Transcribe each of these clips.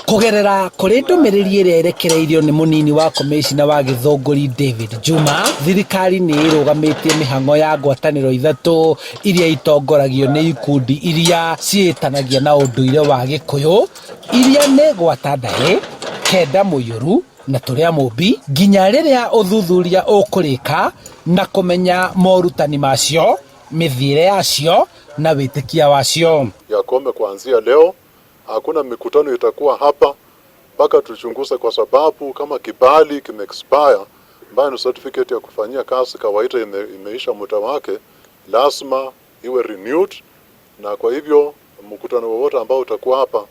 Kũgerera kũrĩ ndũmĩrĩri ĩrĩa ĩrekereirio nĩ mũnini wa komĩcina wa Gĩthũngũri David Juma, thirikari nĩ ĩrũgamĩtie mĩhang'o ya ngwatanĩro ithatũ iria itongoragio nĩ ikundi iria ciĩtanagia na ũndũire wa Gĩkũyũ iria nĩ Gwata Ndaĩ, Kenda Mũiyũru na Tũrĩa Mũmbi nginya rĩrĩa ũthuthuria ũkũrĩka na kũmenya morutani macio, mĩthiĩre yacio na wĩtĩkia wacio. Yakome kuanzia leo hakuna mikutano itakuwa hapa mpaka tuchunguze, kwa sababu kama kibali kime expire ambayo ni certificate ya kufanyia kazi kawaida imeisha muda wake, lazima iwe renewed, na kwa hivyo mkutano wowote ambao utakuwa hapa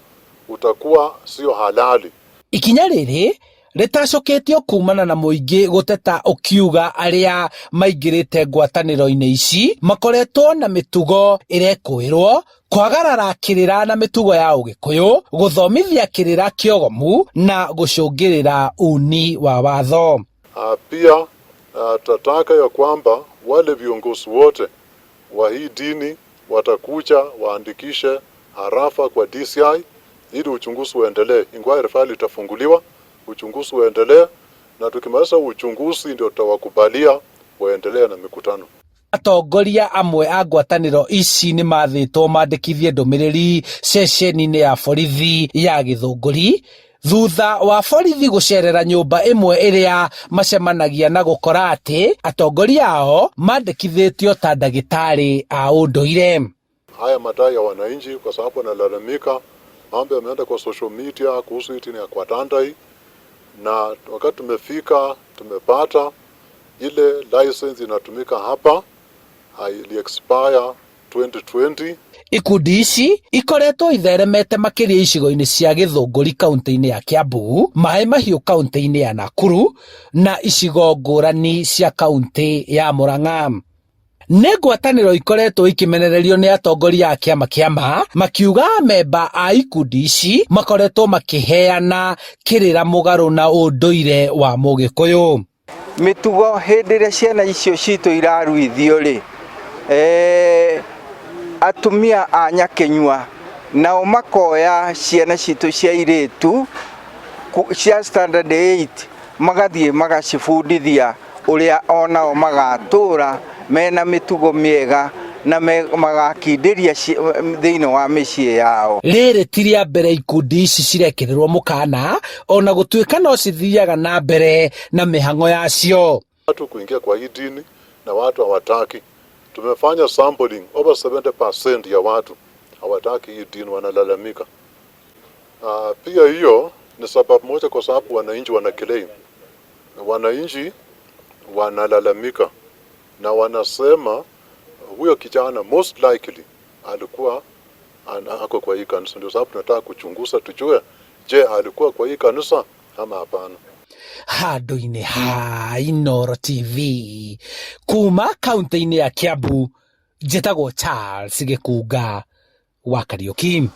utakuwa sio halali. Ikinya rĩrĩ rĩtacũkĩtio kumana na mũingĩ gũteta ũkiuga arĩa maingĩrĩte ngwatanĩro-inĩ ici makoretwo na mĩtugo ĩrekũĩrwo kwagarara kĩrĩra na mĩtugo ya ũgĩkũyũ, gũthomithia kĩrĩra kĩogomu na gũcũngĩrĩra uni wa watho. Pia tutataka ya kwamba wale viongozi wote wa hii dini watakuja waandikishe harafa kwa DCI ili uchunguzi uendelee. Inquiry file itafunguliwa, uchunguzi uendelee, na tukimaliza uchunguzi ndio tutawakubalia waendelee na mikutano. Atongoria amwe a ngwatanĩro ici nĩ mathĩtwo mandĩkithie ndũmĩrĩri ceceni-inĩ ya borithi ya Gĩthũngũri thutha wa borithi gũcerera nyũmba ĩmwe ĩrĩa macemanagia na gũkora atĩ atongoria ao mandĩkithĩtio ta ndagĩtarĩ a ũndũire. Haya madai ya wananchi, kwa sababu wanalalamika mambo yameenda kwa social media kuhusu hii dini ya Kwatandai, na wakati tumefika tumepata ile license inatumika hapa ili expire 2020. Ikundi ici ikoretwo itheremete makĩria icigo-inĩ cia Gĩthũngũri kaunti-inĩ ya Kiambu, Maĩ Mahiũ kaunti-inĩ ya Nakuru na icigo ngũrani cia kaunti ya Murang'a. Nĩ ngwatanĩro ikoretwo ikĩmenererio nĩ atongoria a kĩama kĩa makiuga amemba a ikundi ici makoretwo makĩheana kĩrĩra mũgarũ na ũndũire wa Mũgĩkũyũ. Mĩtugo hĩndĩ ĩrĩa ciana icio citũ iraruithio rĩ, atumia a nyakĩnyua nao makoya ciana citũ cia irĩtu cia standard 8 magathiĩ magacibundithia ũrĩa onao magatũra mena mĩtugo mĩega na magakindĩria thĩinĩ wa mĩciĩ yao. Rĩrĩ ti rĩa mbere ikundi ici cirekĩrĩrwo mũkana ona gũtuĩka no cithiaga na mbere na mĩhang'o yacio. Watu kuingia kwa hii dini na watu hawataki. Tumefanya sampling, over 70% ya watu hawataki hii dini, wanalalamika. Pia hiyo ni sababu moja, kwa sababu wananchi wana claim, wananchi wanalalamika na wanasema huyo kijana most likely alikuwa ako kwa hii kanisa. Ndio sababu tunataka kuchunguza tujue, je, alikuwa kwa hii kanisa ama hapana. Handũ-inĩ ha Inooro TV kuma kaunti-inĩ ya Kiambu, njĩtagwo Charles Gĩkunga wa Kariũki.